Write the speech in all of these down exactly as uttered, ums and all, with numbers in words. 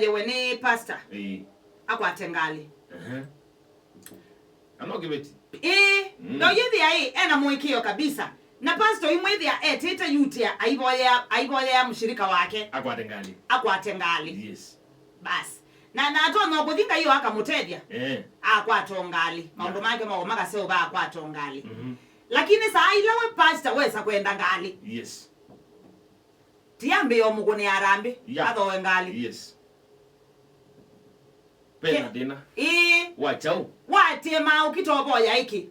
Yewe nĩ pastor. Ĩĩ. Akwate ngalĩ. Ehe. Kana ũkĩveti? Ĩĩ, mm, no yĩthĩa ĩ, ena mũĩkĩĩo kabisa. Na pastor imwĩthĩa etĩte yutia aivoyea, aivoyea mũshirika wake. Akwate ngalĩ. Akwate ngalĩ. Yes. Basi. Na, na atonya kũthi Ngai yo akamũtethya. Eh. Akwata ngalĩ. Maũndũ make mao makaseũva akwata ngalĩ. Mhm. Lakini saa ila we pastor wesa kwenda ngalĩ. Yes. Tiambĩĩa ũmũkũnĩa harambĩ, yeah, athoe ngalĩ. Yes. Pena thĩna. Ĩĩ. Wa kyaũ? Watĩma ũkitovoya ĩkĩ.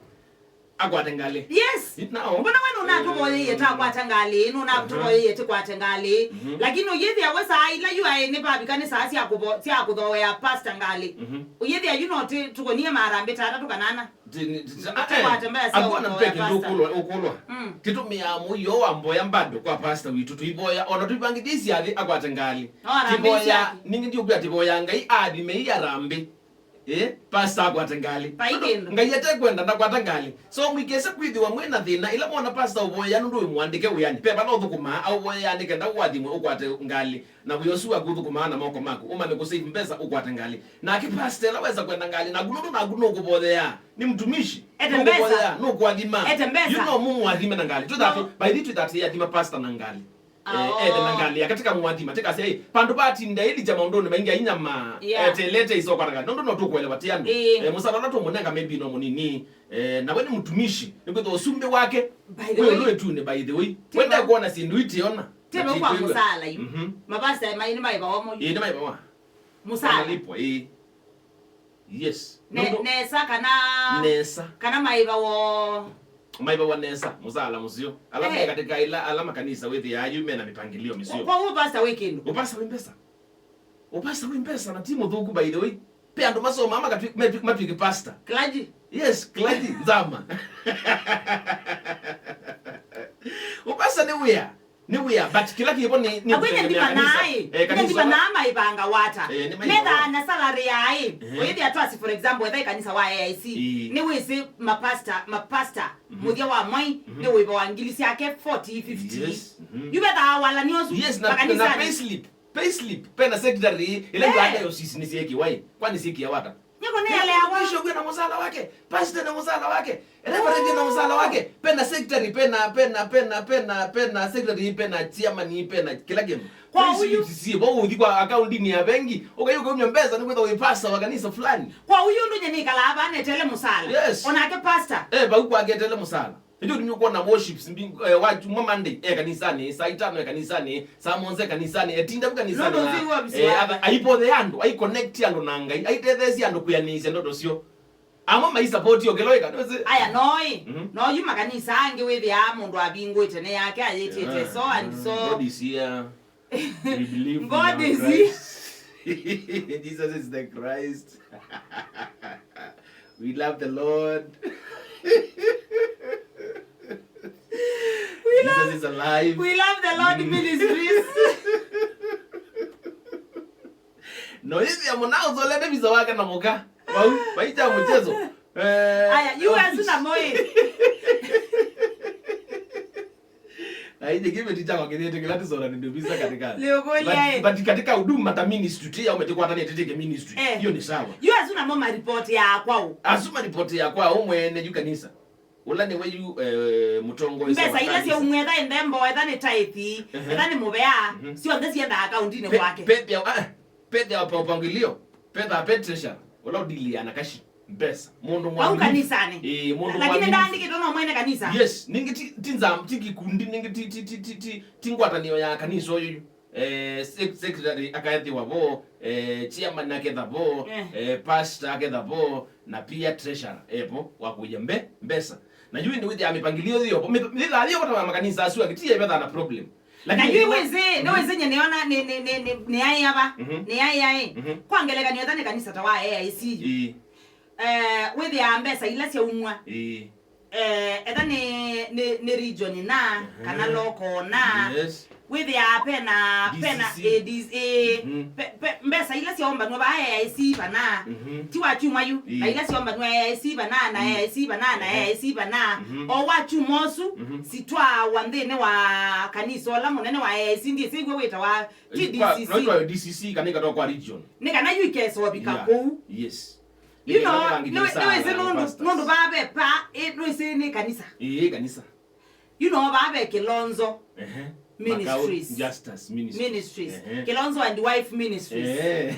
Akwate ngalĩ. Yes. It now. Mbona we nũnatũvoyeie ta akwata ngalĩ, nũnatũvoyeie tĩkwate ngalĩ. Mhm. Lakini ũyĩthĩa we saa ila yu aĩ nĩ vavika nĩ saa sya kũvo-, sya kũthoea pastor ngalĩ. Mhm. Ũyĩthĩa yu no tĩ-, tũkonie maharambĩ ta atatũ kana ana. Ti-, ni-, ti-, ti-, ah, eh, tũkwate mbesa sya akuona ũkũvoya tupeke pastor. Ndukulwa, ũkulwa. Mm. Tĩtũmĩaa mũio wa mboya bado kwa pastor witũ, tũivoya, ona tũivangĩthya isyathĩ akwate ngalĩ. No harambĩ tĩvoya, isyake. Ningĩ ndiũkwĩa tĩvoya Ngai athime i harambĩ. Eh, pastor akwate ngalĩ. Vai kĩndũ. Ngai atekwenda ndakwata ngalĩ. So, mwikese kwĩthĩwa mwĩ na thĩna, ila mona pastor ũvoya nũndũ wĩ mũandĩke wĩanĩ. Pe vala ũthũkũmaa, aũvoyea nĩ kenda ũathimwe ũkwate ngalĩ. Na wĩa ũsu waku ũthũkũmaa na moko maku, ũmanye kũsave mbesa ũkwate ngalĩ. Nake pastor ĩla wesa kwenda ngalĩ, naku nũndũ naku nũkũvoyea, nĩ mtumishi, ete mbesa, nũkũvoyea, nũkũathima. Ete mbesa. You know, mũmũathime na ngalĩ. Twĩ that, no, by the way, twĩ that, athima pastor na ngalĩ. Eh, oh, ete na ngalĩ yake, tĩkamũathima, tĩkasya, "Ĩ, vandũ va atinda ĩlikya maũndũnĩ maingĩ, ainyama, yeah, etelete isoka na ngalĩ." Nũndũ no tũkũelewa ti andũ. Ĩĩ. Eh, mũsala ũla tũmũnenga maybe no mũnini. Eh, na we nĩ mtumishi, nĩkwĩthĩwa ũsumbĩ wake, by the way, wĩ ĩtunĩ, by the way. Wenda kuona syĩndũ itiona. Tebe kwa mũsala yu. Mhm. Mapasta mai nĩ maivawa mo yu. Ĩĩ, nĩ maivawa. Mũsala. Wanalipwa, ĩĩ. Yes. Ne-, nũndũ nesa kana nesa. Kana maivawa. Maivawa nesa, mũsala mũseo. Ala, eh, me katika ila, ala makanisa wĩthĩaa yu mena mĩpangĩlio mĩseo. Kwa, kwa ũpasta wĩ kĩndũ. Ũpasta wĩ mbesa. Ũpasta wĩ mbesa na ti mũthũku, by the way. Pe andũ masomaa makatwi-, metwi-, matw'ĩke pastor. Clergy. Yes, clergy, nzama. Ũpasta nĩ wĩa. Nĩ wĩa, but kĩla kĩvo nĩ, nĩ akwĩnya kũtegemea kanisa. Ndimanai. Eh, kanisa ndimanaa maivanga wata. Eh, nĩ maivawa. Methaa na salary yaĩ. Ehe. Ũyĩthĩa twasi, for example, etha ĩ kanisa wa A I C. Ĩĩ. Nĩ wĩsĩ mapasta, mapasta, mhm, mũthya wa mwai, mhm, nĩ wĩvawa ngili syake forty, fifty. Yes. Mhm. Yu vethaa walani ũsu. Yes, na, na payslip. Payslip, pena secretary, ĩla, eh, yu ada ya osisi nĩ syeki wai. Kwani syeki ya wata? Nyako nĩ elewa. Bishop na mũsala wake, pastor na mũsala wake, reverend na mũsala wake, pena secretary, pena, pena, pena, pena, pena secretary, pena chairman, pena kĩla kĩndũ. Kwa ũyu. Payslip si, bo ũthi kwa account-inĩ ya bengi, ũkai ũkaumya mbesa nĩ kwĩtha wĩ pastor wa kanisa fulani. Kwa ũyu ndũ nye nĩkalaa vaa netele mũsala. Yes. Onake pastor. Eh, vau kwake etele mũsala. Nĩkyo nĩũkwona worships mbingĩ, eh, wa Juma Monday, eh, kanisanĩ, saa itano, eh, kanisanĩ, saa mũonza, eh, kanisanĩ, eh, tinda vu kanisanĩ. Nũndũ na, ũthi wa eh, wavisiwa. Aivothea andũ, ai connect andũ na Ngai, aitetheesya andũ kwĩanĩĩsya ndoto syoo. Amwe mai support yo kĩla wĩka, ndũsĩ? Aya, noi, mhm, no yu makanisa angĩ wĩthĩaa mũndũ avingũĩte nĩ yake ayĩtĩte, yeah, so and so. God is here. We believe in Jesus. Jesus is the Christ. We love the Lord. We love, Jesus is alive. We love the Lord Ministries. No, hivi ya mwanao zolete visa wake na moka. Wau, maisha ya mchezo. Eh, aya, U S na moi. Na inye kĩveti kyakwa kĩthĩĩte kĩla tĩsona nĩ ndũvisa katika. Leo kũlya, but, eh, but katika huduma ta ministry, ti ya ume tĩkwatane tĩtĩke ministry. Eh. Hiyo ni sawa. Yu asu namo maripoti ya kwao. Asu maripoti ya kwao mwene yu kanisa. Ũla nĩwe yu, eh, mũtongoi wa kanisa. Mbesa ila sya umwe, etha nĩ nthembo, etha nĩ tithe, ehe, etha nĩ mũvea, mhm, syonthe siendaa akaundinĩ kwake. Pe-, pethĩa, ah, pethĩa pa ũpangĩlio, pethĩa pe treasurer, ũla ũdiliaa na kashi. Mbesa. Mũndũ mwaminifu. Au kanisanĩ. Ĩĩ, mũndũ mwaminifu. Lakini ndaandĩkĩtwe no mwene kanisa. Yes, ningĩ ti, ti nzam-, ti kikundi, ningĩ ti, ti, ti, ti, ti, ti ngwatanĩo ya kanisa ũyũ yu. Eh, sec-, secretary akethĩwa vo, eh, chairman aketha vo, eh, eh, pastor aketha vo, na pia treasurer evo wa kũia mbe-, mbesa. Na yu nĩ wĩthĩa mĩpangĩlio yĩyo vo, mĩ-, mĩthaa yĩyo vata wa makanisa asu angĩ, ti yĩvethaa na problem. Na lakini yu wĩsĩ, nĩ wĩsĩ nye nĩona nĩ, nĩ, nĩ, nĩ, nĩ aĩ ava, mhm, nĩ aĩ aĩ. Mhm. Kwa ngelekany'o, etha nĩ kanisa ta wa A I C. Ĩĩ. Eh, wĩthĩaa mbesa ila syaumwa. Ĩĩ. Eh, etha nĩ, nĩ, nĩ region na, mhm, kana local na. Yes. Wĩthĩaa pena, pena D C C. A D C, ĩĩ, mhm, pe, pe, mbesa ila syaombanw'a vaa A I C vana. Mhm. Ti wa kyumwa yu, ĩĩ, na ila syaombanw'a A I C vana, na, mm, A I C vana, na, ehe, A I C vana. Mhm. O wa kyumwa ũsu, mhm, sitwaawa nthĩnĩ wa kanisa ũla mũnene wa A I C, ndyĩsĩ w'o wĩtawa, ti D C C. Kwa, no itwawe D C C kana ikatwa kwa region. Nĩ kana yu ikesa ũvika, yeah, kũu. Yes. You know, nĩkenda nĩ, nĩwĩsĩ nũndũ, pastor, nũndũ vaa ve pa, ĩ, nĩwĩsĩ nĩ kanisa. Ĩĩ, kanisa. You know, vaa ve Kilonzo, ehe, Ministries. Makau Justus Ministries. Ministries. Ehe. Kilonzo and Wife Ministries. Eh.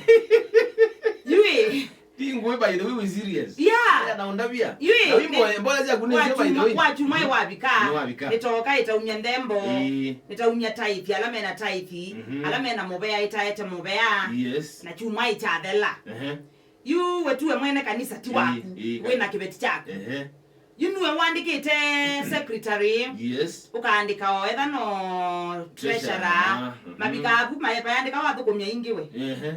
Yui. Ti ngũĩ, by the way, we serious. Yeah. Aya na ũndavya. Yui. Na wimbo, eh, mbola syaku nĩ syo, by the way. Wa kyumwa, wa kyumwa ĩwavika. Nĩwavika. Nĩtoka ĩtaumya nthembo. Ĩĩ. Nĩtaumya tithe, ala mena tithe. Mhm. Ala mena mũvea ĩtaete mũvea. Yes. Na kyumwa ĩkyathela. Ehe. Yu we tu we mwene kanisa ti waku, ĩĩ, ĩĩ, wĩ na kĩveti kyaku. Ehe. Yu nue wandĩkĩte secretary, yes, ũkaandĩka o etha no treasurer. Treasurer, mhm. Mavika aku maye payandĩka wathũkũmya ingĩ we. Ehe.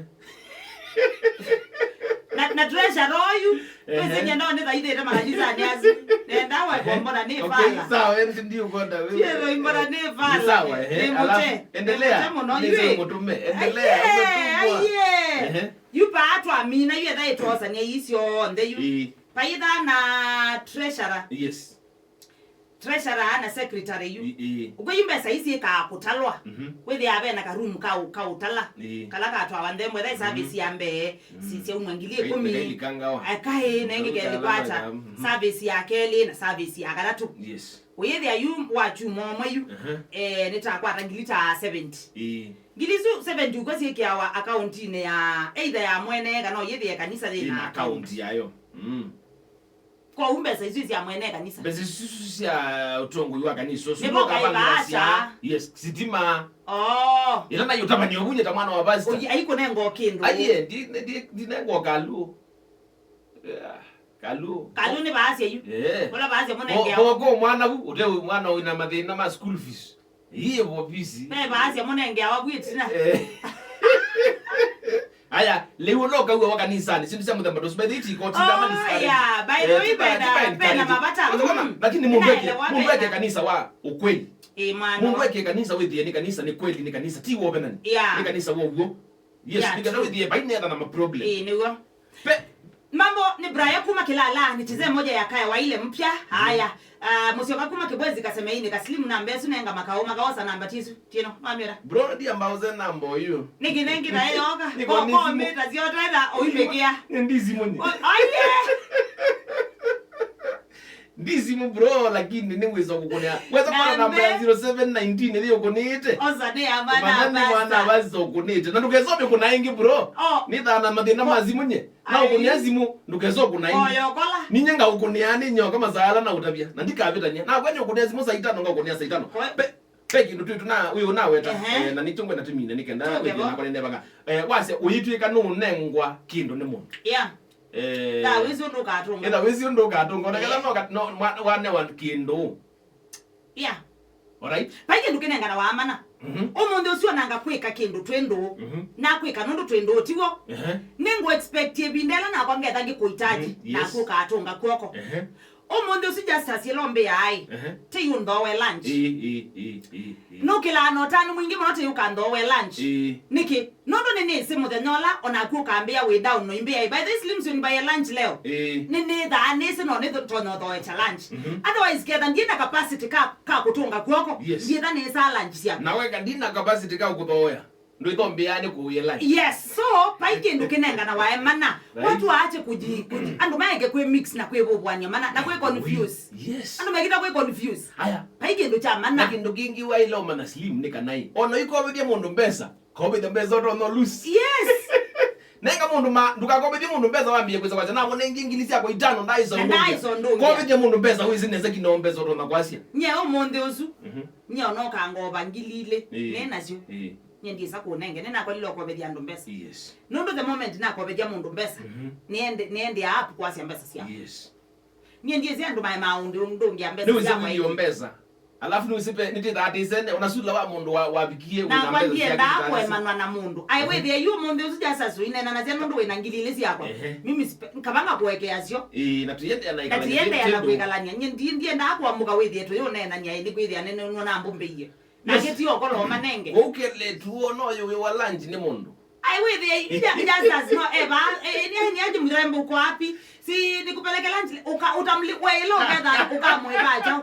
Na, na treasurer oyu, ehe, wĩsĩnye no nĩthaithĩte makanisanĩ asu. Nenda we, ehe, kombona nĩ, okay, fala. Sawa, ende ndiũkwenda wewe. Tielo imbona nĩ, eh, fala. Nĩ sawa, ehe. Nĩ mũte. Alafu, endelea. Nĩ mũte mũno, nĩ yui. Mũtume. Endelea, aiye, umetupwa. Aiye. Ehe. Yu paa twamina, yu etha ĩtwosania ii syonthe yu. Ĩĩ. Paitha na treasurer. Yes. Treasurer na secretary yu. Ĩĩ, ĩĩ. Ũkwĩ yu mbesa isi ikaa kũtalwa. Mhm. Wĩthĩaa ve na karumu ka ũ-, ka ũtala. Ĩĩ. Kala katwawa nthembo, etha, mhm, service ya mbee, mhm, si syaumwa ngili ĩkũmi. Kailikangawa. Akaĩ, na ĩngĩ kailikwata. Mhm. Service ya kelĩ na service ya katatũ. Yes. Ũyĩthĩa yu wa kyumwa ũmwe yu, aha, eh, nĩtakwata ngili ta seventy. Ĩĩ. Ngili isu seventy ũkw'a syĩkĩawa akauntinĩ ya either ya mwene kana ũyĩthĩe kanisa yĩ na account yayo. Mm. Kwoou mbesa isu sya mwene kanisa. Mbesa isu sya ũtongoi wa kanisa ũsu. Nĩvo kaĩ vaasa. Yes, sitima. Oh. Ĩla nayo ũtavany'a ũvunye ta mwana wa pastor. Ũyi, aikũnenga o kĩndũ. Aiye, ndi, ndi, ndinenga o kalu. Yeah. Kalu. Kalu nĩ vaasya yu. Eh. Ũla vaasya mũnengea. Ko, ko, ko mwana vu, ũte mwana wĩna mathĩna ma school fees. Iye vo fees. Ve vaasya mũnengea waku ĩtina. Eh. Aya, lĩu ũla ũkaw'a wa kanisani, sindu sya mũthemba tũsu, by the way, ti koti, oh, ndama discourage. Yeah, by the way, eh, bena, bena mavata. Lakini mũndũ eke, mũndũ eke kanisa wa ũkweli. Eh, mwana. Mũndũ eke kanisa wĩthĩe nĩ kanisa, nĩ kweli nĩ kanisa, ti wovenani. Yeah. Nĩ kanisa wa ũw'o. Yes, yeah, nĩkenda true. Wĩthĩe vai netha na ma problem. Eh, nĩw'o. Pe- Mambo ni Brian kuma Kilala, nichezee moja ya Kaya wa ile mpya. Haya. Ah, Musyoka kuma Kibwezi Kasemeini, Kaslimu namba ĩsu nenga makao, makaosa namba tisu. Tieno, mamira. Bro, ndi ambao ze namba oyu. Niki nengi na yoka. Niko ko, nizimu. Mita ziotenda oimekia. Ni ndizimu ni. Oh, aye. Ndizimu bro, lakini nĩwĩsa kũkũnĩa. Wesa kũna namba ya zero seven nineteen ĩla ũkũnĩte. Osa nĩ ya mana. Mana nĩ mana basi. Basi ũkũnĩte. Na ndũkesome kũna ĩngĩ bro. Oh. Nĩ thana mathĩna ma simũ nye. Na ũkũnĩa simũ, ndũkesome kũna ĩngĩ. Oyo kola. Ninye ngaũkũnĩa nĩ nyoka masaala na ũtavya. Na ndikavĩtania. Na kwani ũkũnĩa simũ saa itano ngaũkũnĩa saa itano. Pe, pe kĩndũ twĩ tuna wĩ ũnaweta. Ehe. Eh, na nĩkyo ngwenda tũmine nĩkenda wĩthĩe nakwa nĩnevanga. Eh, wase ũyĩtwĩka nũnengwa kĩndũ nĩ mũndũ. Yeah. Eh, etha wĩsĩ ũndũ ũkatũnga. Etha wĩsĩ ũndũ ũkatũnga. Ona ketha no ka-, no, mwa-, wanewa kĩndũ. Yeah. Alright? Vai kĩndũ kĩnenganawa mana. Mhm. Ũmũnthĩ ũsu onanga kwĩka kĩndũ twĩ ndũũ. Mhm. Na kwĩka nũndũ twĩ ndũũ, tiw'o? Ehe. Nĩngũ expect ĩvinda ĩla nakwa ngetha ngĩkũhitaji, mhm, yes, naku ũkatũnga kw'oko. Ehe. Ũmũnthĩ ũsu Justus ĩla ũmbĩaa ĩ, ehe, tei ũnthooe lunch. Ĩĩ, ĩĩ, ĩĩ, ĩĩ, ĩĩ. Nũkĩlaa na ũtanu mwingĩ mũno tei ũkanthooe lunch. Ĩĩ. Nĩkĩ? Nũndũ nĩnĩsĩ mũthenya ũla onaku ũkambĩa wĩ down noimbĩa ĩ, by this slim soon by lunch leo. Ĩĩ. Nĩnĩthaa nĩsĩ no nĩtonya ũthooekya lunch. Mhm. Otherwise ketha ndiĩ na capacity ka, ka kũtũnga kw'oko, yes, ndiĩtha nĩsaa lunch syaku. Na weka ndi na capacity ka kũthooea. Ndũithombea nĩ kũwĩa life. Yes, so vai kĩndũ kĩnenganawa mana. Right. Watu waache kuji, kuji, andũ maeke kwĩ mix na kwĩvũvũania mana na kwĩ confuse. Yes. Andũ mekĩta kwĩ confuse. Aya. Vai kĩndũ kya mana. Na kĩndũ kĩngĩ waĩle ũmanya slim nĩ kana ĩ. Ona ikovithia mũndũ mbesa, kovithia mbesa ũtonya lose. Yes. Nenga mũndũ ma, ndũkakovithie mũndũ mbesa wambie kwĩsa kwasya na mũnenge ngili syakwa itano ndaĩsa ũndũ. Ndaĩsa ũndũ. Kovithia mũndũ mbesa wĩsĩ nesa kino mbesa ũtonya kwasya. Nye ũmũnthĩ ũsu. Mhm. Nye ona ũkangova ngili ilĩ. Ĩĩ. Nĩ nasyo. Ĩĩ. Nyie ndiĩsa kũnenge, nĩnakolile ũkovethya andũ mbesa. Yes. Nũndũ the moment nakovethya mũndũ mbesa, mhm, nĩende-, nĩendeaa up kwasya mbesa syakwa. Yes. Nyie ndiĩsĩ andũ mae maũndũ ndũngĩa mbesa. Nĩwĩsĩ syakwa wĩthio ingĩ mbesa. Alafu nĩwĩsĩ pe, nĩtĩthaa tĩsene, ona sula wa mũndũ wa, wavikie wĩna nakwa mbesa ndiendaa syake kũemanwa na mũndũ. Aĩ, mhm, wĩthĩe yu ũmũnthĩ ũsu Justus ũineenanasya nũndũ wĩna ngili ilĩ syakwa. Ehe. Mimi sipe-, kavanga kũekea syo. Ĩĩ, na tũiendeea na na ĩkalany'a tũiendeea na kĩndũ. Kwĩkalany'a. Nyie ndi-, ndiendaa kũamũka wĩthĩe tũyũneenany'a ĩ, nĩkwĩthĩa nĩnũnambũmbĩie. Nake ti okolo manenge. Ũkeletu wona ũyũ wĩ wa lunch nĩ mũndũ. Ai, wĩthĩe, ija, ija sasa, no, eva, e, ni, ni aje mrembo uko wapi? Si nikupeleke lunch, uka, utamli, we, ilo, ngetha, ukamwĩva acha.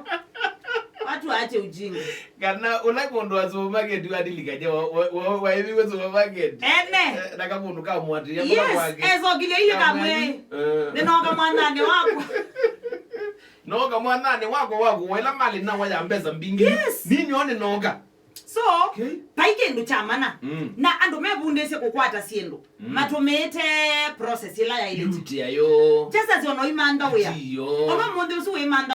Watu waache ujinga. Kana ũla mũndũ wa supermarket wadilikanya, wa, wa, wa, waĩviwe supermarket. Ene. Eh, na kamũndũ kamwatĩĩa mũla kwake. Yes, ezokilie ile kamwe. Eh. Nĩnoka mwananĩ wakwa. Noka mwananĩ wakwa wa kũwa ĩla malĩ nawa ya mbesa mbingĩ. Yes. Ninyo nĩnoka. So, Okay. Vai kĩndũ kya mana. Mm. Na andũ mevundĩsye kũkwata syĩndũ. Mm. Matũmĩĩte process ĩla yaĩlĩte. Yutĩa yo. Just as ona imantha wĩa. Ndiyo. Ona mũndũ ũsu wĩmantha